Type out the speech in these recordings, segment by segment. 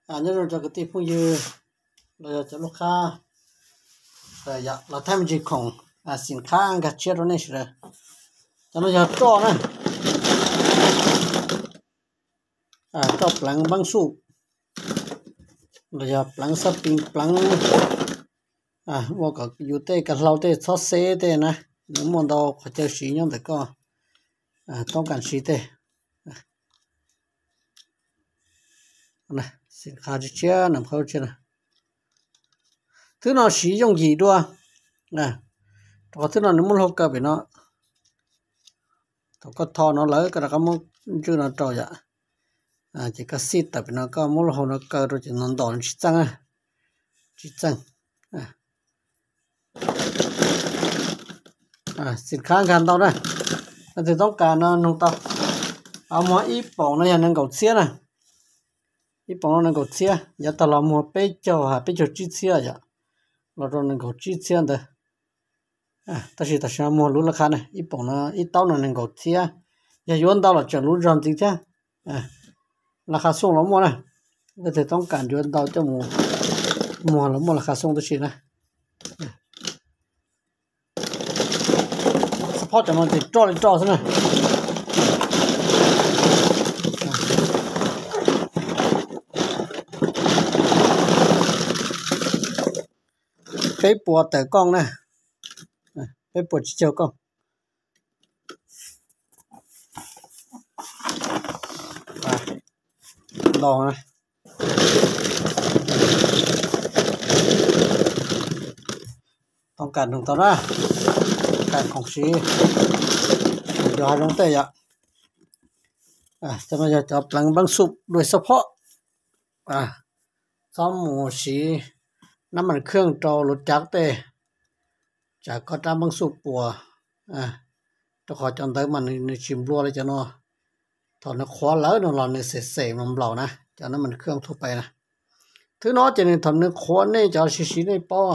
Nyob zoo cov kwv tij phooj ywg los yog cov lub qab, los thaij me ntsis khoom, xim khab nkag tshiab rau nej sawv daws. Cov no yog roj na, roj pleev npab xuj, los yog pleev xab pis pleev, ua kom yus tej kav hlau tej txhob xeb tej na, nws muaj ntau qhov chaw siv nyob ntawm koj toob kas siv tej. Xim khab tshiab tshiab na. Thwb no siv yooj yim dua, rau qhov thwb no nws muaj lub hau kaw pem no. Thaum koj tho no lawm koj rov qab muab ntswj no rau yom, ces koj xij tawm pem no koj muab lub hau no kaw rau ces no ntaus tsis txeej, tsis txeej. Xim khab nkag ntau na. Leej twg toob kas no nug tau. Muag ib poom no yog nees nkaum txhiab na. Ib poom no nees nkaum txhiab, yav tag los muag peb caug ha peb caug tsib txhiab yom, los rau nees nkaum tsib txhiab ntawd. Tab sis tam sim no muag lub laj qhab na, ib poom no ib taub no nees nkaum txhiab, yog yuav ntau los tseem lub zog ntxiv thiab. Laj qhab xooj los muaj na, leej twg toob kas yuav ntau coj mus muag los muaj laj qhab xooj tib si na. Xab phob cov no ces roj li roj xwb na. Peb puas tawm kooj na, peb puas tsib caug kooj. Ntau na. Toob kas nug tau na, kas khoom siv, yog hav zoov tej yom. Cov no yog cov pleev npab xuj dua xab phob. Txhob mus siv nab mas khwj rau lub cav tej, tsam koj rab npab xuj puas, rau qhov cov ntawd mas nws tsis nplua li cov no. Thaum nws qhuav lawm no los nws xem xem mas nplaum na, cov nab mas khwj thuj pais na. Thwb no ces nws thaum nws qhuav nej cov siv siv nej paub,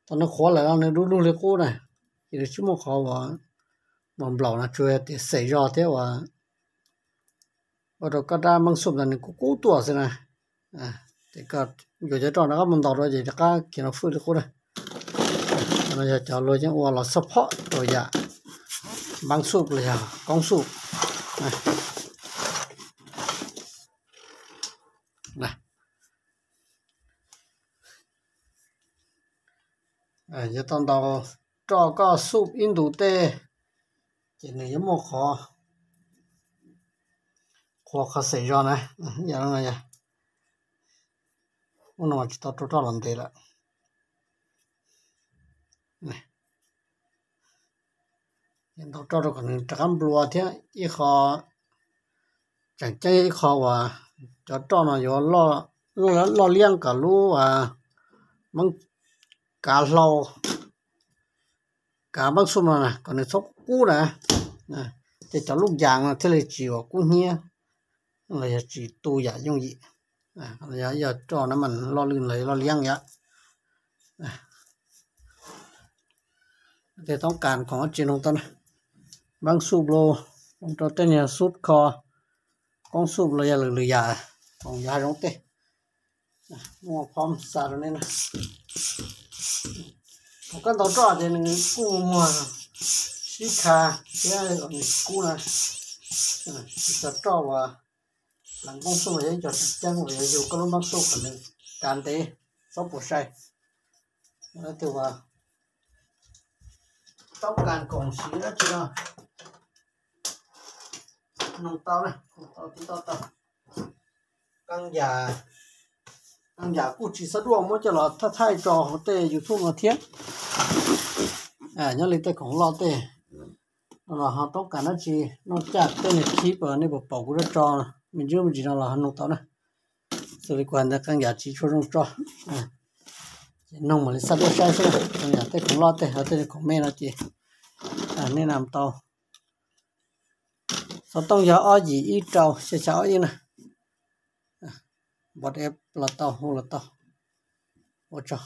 thaum nws qhuav lawm no nws dub lug li qub na, ces nws tsis muaj qhov uas nplaum no, tsuas yog tias xem zog thiab uas ua rau koj rab npab xuj ntawd nws kub kub tuaj xwb na. Ces koj yuav cov roj rov qab mus ntaus rau ces rov qab kiag no fwj li qub na. No yog cov luag yeej ua los xab phob rau yam npab xuj los yog koob xuj. Yuav tau ntaus roj koj xuj ib ntus tej, ces nws yuav muaj qhov qhuav qhov xem zog na. Yam no, ub no tsis tau rau roj los ntev lawm. Ntaus roj rau kom nws rov qab nplua thiab ib qho, tseem ceeb ib qho uas cov roj no yuav loj liab kom lub kav hlau, kav npab xuj no na kom nws txhob kub na, ces cov lub yas no thiaj li tsis uas kub hnyiab los yog tsis tu yam yooj yim. Yog roj nab mas loj lwj los loj liab yom. Tej toob kas khoom tsis nug tau na, npab xuj los rau tej niag xub kho, koob xuj los yog lwm lwm yam, khoom yog hav zoov tej. Muaj phom xa rau nej na. Thaum koj ntaus roj ces nws kuj muag sib kha thiab nws tsis kub na. Cov roj uas pleev npab xuj mas yog ib co tseem ceeb uas yuav yug koj lub npab xuj kom nws kav ntev, txhob puas sai. Leej twg uas toob kas khoom siv dab tsi no nug tau na, nug tau tib tau tau. Qee yam, qee yam kuj tsis xav duaj muab coj los thaij thaij tso hauv tej YouTube no thiab. Nyob li tej khoom loj tej no los ho toob kas dab tsi, noj caj tej niag clip nej puas pom kuv tso tso me ntsis me ntsis no los ho nug tau na. Xws li kuv hais ntawd qee yam tsis tshua zoo tso, ces nug mam li xav duab saib xwb. Qee yam tej khoom loj tej ho tej khoom me no ces nej nam tau. Xov tooj yog ob yim ib rau xya xya ob ib na. Npam dej los tau, hu los tau. Ua tsaug.